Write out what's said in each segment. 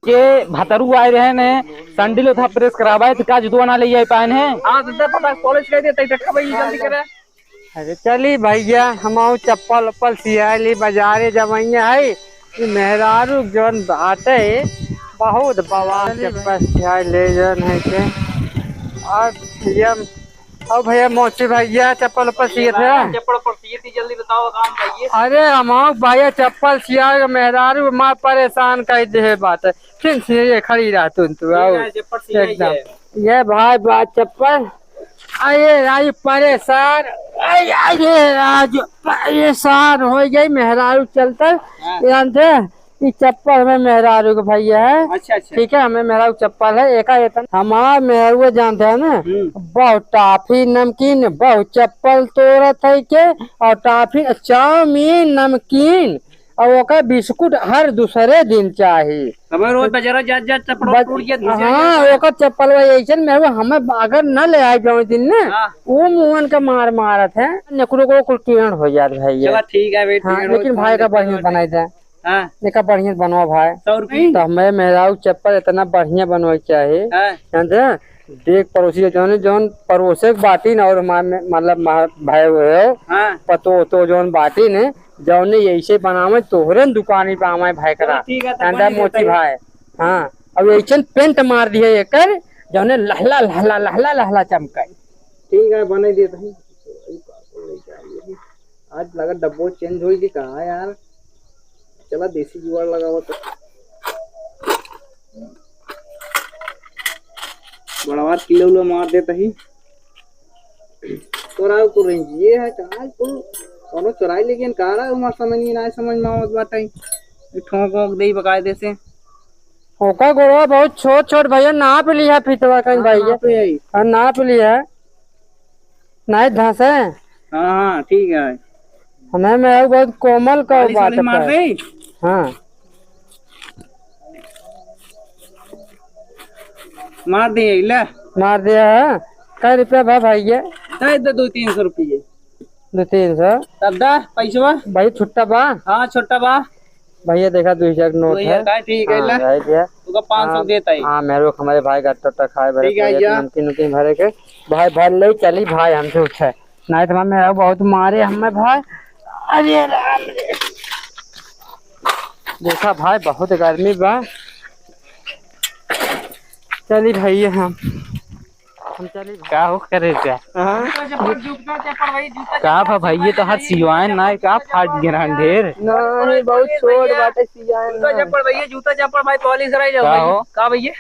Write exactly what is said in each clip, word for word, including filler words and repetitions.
के भतरू आए रहे ने, सैंडल उठा प्रेस करावे, तो का जुतवा ना ले आए पाए ने? हाँ, तो पता कॉलेज कह दे, तई देखा भाई, जल्दी करे। अरे चली भैया, हम आऊ चप्पल उप्पल सियाए ली, बाजारे जवइया है। ई मेहरारू जौन बाटे, बहुत बवाल चप्पल सियाए ले जौन है के। और भैया, और भैया मोची भैया चप्पल उप्पल सियत है? चप्पल उप्पल सियत ही, जल्दी बताओ काम भैया। अरे हम आऊ भैया चप्पल सियाए के मेहरारू मार परेशान कर दे बाटे। फिर से ये खड़ी रह तू, तू ठीक आओ। है, चप्पल सियाई एकदम। है। ये भाई बात चप्पल। अरे राजू परेशान, अरे, अरे राजू परेशान हो गई मेहरारू चलते। हाँ। जानते हैं, ये चप्पल हमें मेहरारू के भैया है। अच्छा, अच्छा। ठीक है, हमें मेहरारू चप्पल है, एका एतन हमार मेहरारू जानते हैं ना, हम्म। बहुत टाफी नमकीन, बहुत चप्पल तोड़त है के, और टाफी, चाउमीन, नमकीन, और ओकर बिस्कुट हर दूसरे दिन चाही। तब रोज बाजारा जात जात चप्पल बस, टूट गया, घिस हाँ, गया। ओकर चप्पल वही ऐसन में वो हमें अगर न ले आए जौन दिन ना, हाँ। वो मुअन का मार मारत है, नेकड़ो को कुल टेढ़ हो जात है ये। चला ठीक है भाई, हाँ, टेढ़ लेकिन होत भाई है, का लेकिन बढ़िया होत है। बनाई दे। हाँ। एका बढ़िया बनवा भाई। सौ रुपये? तो हमें मेहरारू चप्पल इतना बढ़िया बनवा के चाही। हाँ। जानते हैं? देख पड़ोसी जौन, जौन पड़ोसे के बाटी न और हमार में, मतलब, हमार भाई हो, हाँ। पतो तो जौन बाटी ने, जौने ऐसे बनावे, तोहरे न दुकानी पे आवे भाई करा। चलो ठीक है, तो अंडा बनी मोची देता है। भाई। हाँ, अब ऐसन पेंट मार दिया एकर, जौने लहला, लहला, लहला, लहला चमकाई। ठीक है, बने देता हूँ। आज लगा डब्बो चेंज होई कि कहाँ यार? चला देसी जुगाड़ लगावा तो। बड़वा किलो उलो मार देता ही। तोरा को रेंज ये है, कहाँ तू कोनो चोराई लेकिन कहाँ रहा, हमार समझ में ना, समझ में आवत बाटे। ठोंक वोंक दे बकायदे से। ओकर गोड़वा बहुत छोट छोट भैया, नाप लिहा फितवा कहीं हाँ, भैया। नापे है। हाँ, नाप लिहा। नाहीं धंसे। हाँ, हाँ, ठीक है। हमें में बहुत कोमल का मालिश बात वालिश मार है। दे। हाँ। मार दे, ले। मार दिया है। कै रुपया बा भाई ये? दे दे दो तीन सौ रुपये। दो तीन सौ। तब दा, पैसवा? भाई छुट्टा बा? हाँ, छुट्टा बा। भैया देखा, दो हजार नोट दो हजार है। का, ठीक है, हाँ, ले। भाई दिया। ओका पाँच सौ हाँ, देता है। हाँ, मेरे को हमारे भाई का टट्टा खाए भरे, ठीक है, कोई एक जा। नमकीन उमकीन भरे के। भाई भर ले, चली भाई, हमसे उठे। नहीं तो मैं बहुत मारे हमें भाई। अरे राम रे। देखा भाई, बहुत गर्मी बा। चली भैया हम। हम चली भाई। का हो करे जा? हाँ? का बा भाई, ये तो हाथ सिवाए ना, का फाट गिरान ढेर? नहीं, बहुत छोट बाटे सियाए जूता ना। चप्पल भैया, जूता चप्पल भाई, पॉलिश कराई जाओ का भाई। हो? का भैया?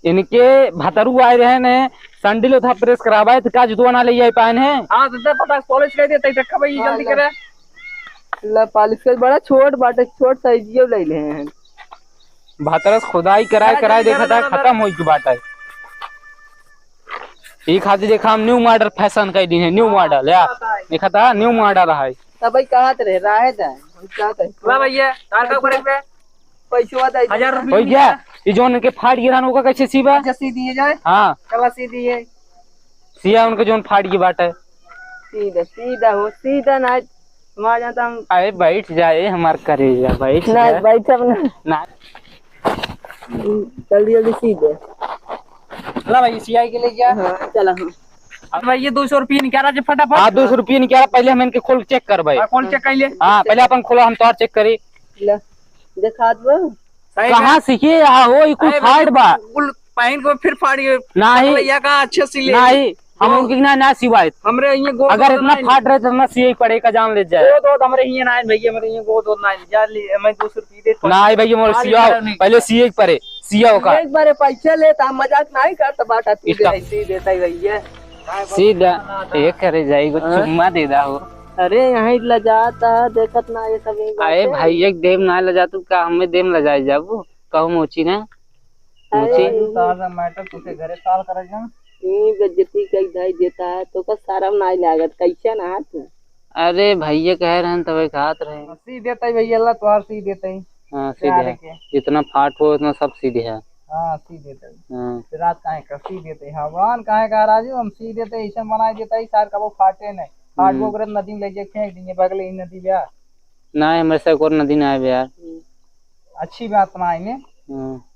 इनके भतरू आए रहे ने, सैंडल उठा प्रेस करावे, तो का जुतवा ना ले आए पाए ने? हाँ, तो पता पॉलिश कर दे, तई देखा भाई, हाँ, जल्दी ले। करे। ले, पॉलिश कर, बड़ा छोट बाटे, छोट साइजियो ले ले हैं। भतरस खुदाई कराए, हाँ, कराए, जल्दी देखा था, करो, करो, खत्म होई के बाटे। ई खातिर देखा, हम न्यू मॉडल फैशन कई दी है, न्यू मॉडल, या। देखा था, न्यू मॉडल है। तब भाई कहत रहे, रहे दा, हम कहत रहे। वाह भैया, तार का ऊपर एक पे? पैसवा दे दे। हजार रुपये हो गया। ये जो उनके फाट गिरान होगा, कैसे सीबा? अच्छा, सी दिए जाए। हाँ। चला, सी दिए। सिया उनके जोन फाट गई बाटे। सीधा, सीधा हो, सीधा ना, वहाँ जाता हम। अरे बैठ जाए हमार करेजा, बैठ ना, जा। बैठ अब ना। ना। जल्दी, जल्दी सीधे। ला भाई, सियाई के ले गया। हाँ, चला, हाँ। अब भाई, ये दो सौ रुपये निकाला जे फटाफट। हाँ, दो सौ रुपये निकाला, पहले हम इनके खोल चेक कर भाई। हाँ, खोल चेक कर ले। हाँ, पहले अपन खोला, हम तोहार चेक करी। ले, दिखा दो। सही कहाँ है। सीखे आ हो, ई कुल अरे फाड़ भाई, बा। कुल पहन को फिर फाड़ के नहीं। भैया का अच्छे सिले। नहीं, हम गोद उनकी ना, ना सिवाए। हमरे ये गोद अगर वोद इतना नहीं। फाट रहे तो ना सिए पड़े का जान ले जाए। गोद वोद हमरे ये ना है भैया, हमरे ये गोद वोद ना है। जा ले, मैं दो सौ रुपये दे। नहीं भैया, मोर आज सिया, नहीं। पहले सिए पड़े, सिया का। एक बार पैसे ले, तो हम मजाक नहीं करता बाटा, तू इसका दे, ऐसे ही देता है भैया। सीधा, ये करे जाई, एगो हाँ? चुम्मा दे दा हो। अरे, यहाँ लजाता, देखत ना ये सब यही अरे बात है। भाई, एक देम ना लजा, तू का हमें देम लजाए जाबू? कहू मोची ना। अरे, मोची। तू सारा मैटर तू के घरे साल करे जा। ई बेइज्जती कई धाई देता है, तो का शर्म नाई लागत, कैसे ना है तू? अरे भैया कह रहे हैं, तबे कहत रहे। सी देता है भैया, अल्लाह तोहार सी देता है। हाँ, सी प्यार दे। के। जितना फाट हो, उतना सब सी दे है। हाँ, सी देता है। हाँ। फिर रात काहे का सी देता है? हवान काहे का राजू, हम सी देता है, ऐसे बनाए देता है, सार कबो फाटे नहीं। फाट हम्म। वो अगर नदी में ले जाके फेंक देंगे, बगले ही नदी बा। नहीं, हमरे से एक और नदी ना है यार। अच्छी बात ना है ने। हाँ।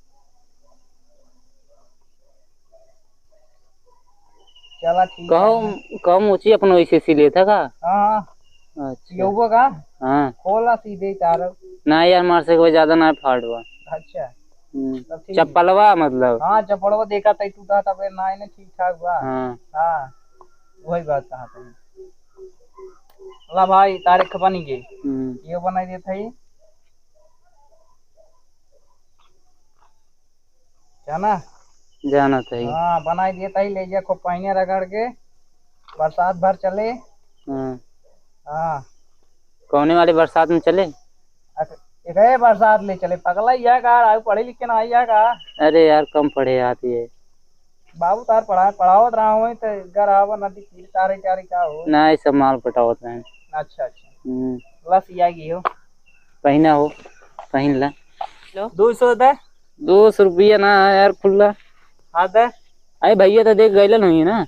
चला ठीक कहो, है। कहो मोची अपन वैसे सी लेता का? हाँ, हाँ। अच्छा। यहुआ का? हाँ। खोला सीधे तार। ना यार, मार से कोई ज्यादा ना फाट बा। अच्छा। हम्म। तब ठीक है। चप्पलवा मतलब? हाँ, चप्पलवा देखा तई टूटा तबे ना, इन्हें ठीक ठाक बा। हाँ। हाँ, वही बात कहा था। ला भाई, तारीख बनी गई। हम्म। ये बनाई देता ही। जाना? जाना तो ही। हाँ, बनाई देता ही, ले जा खूब पहिने रगड़ के, बरसात भर चले। हाँ। हाँ। कौने वाली बरसात में चले? अक-, एकरे बरसात ले चले, पगला ही है का, आयु पढ़े लिखे ना आई है का? अरे यार, कम पढ़े आती है। बाबू तार पढ़ा, पढ़ावत रहा होई त घर आवा नदी तीर तारे चारे का हो। ना, ये सब माल पटावत रहे। अच्छा, अच्छा। हम्म। लस या गई हो। पहिना हो, पहिन ला। लो। दो सौ दे। दो सौ रुपया ना है यार, खुल्ला। हाँ दे। अरे भैया तो देख गइलन हुई ना।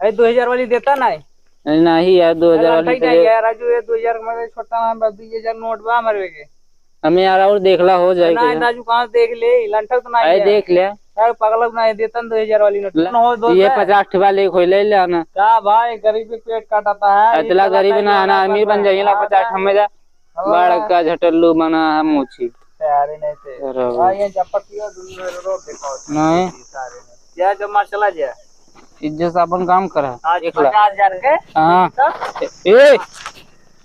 अरे दो हजार वाली देता ना है। अरे नहीं यार, दो हजार वाली नहीं तो है दे। यार, राजू, ये दो हजार में छोटा ना, बस दो हजार नोट बा हमारे के। हमें यार और देखला हो जाए ना, के। राजू कहाँ देख ले, लंठक तो ना अरे है। देख ले। यार पगला ना है, देता ना दो हजार वाली नोट। ल-, ना हो, दो ये दे। पचास ठेवा ले खोई ले ले आना। का भाई, गरीबी पेट काटता है, अतला ये गरीब ना है ना, अमीर बन जाइए ना, हाँ, पचास ठे में जा। हाँ। बड़का झटल्लू बना है मोची। अरे नहीं थे। अरे भाई। हाँ, ये जब पक किया, दुनिया में रोक देखा होता है। नहीं। सारे ने। जा, जब मार चला जा। इज्जत से अपन काम करा। आज देख ला। पचास हजार के? हाँ। तो? ए,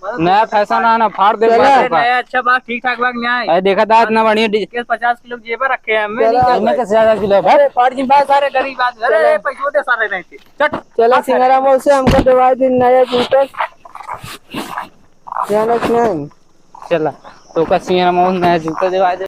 मतलब नया फैशन आना, फाड़ दे चला। बात का। नया अच्छा बात, ठीक ठाक बात न्याय। अरे देखा था इतना बढ़िया डि- के पचास किलो जेबा रखे हैं, हमें चला। नहीं इनमें कैसे ज्यादा किलो है? अरे, फाड़ जी, भाई, सारे गरीब आदमी। अरे, चला। पैसों दे सारे नहीं थे। चट। चला, हाँ, सिंगारा सारे। मौसे हमको दवाई दिन नया जूता। जानत नहीं। चला, तो का सिंगारा मौसे नया जूता दवाई दे।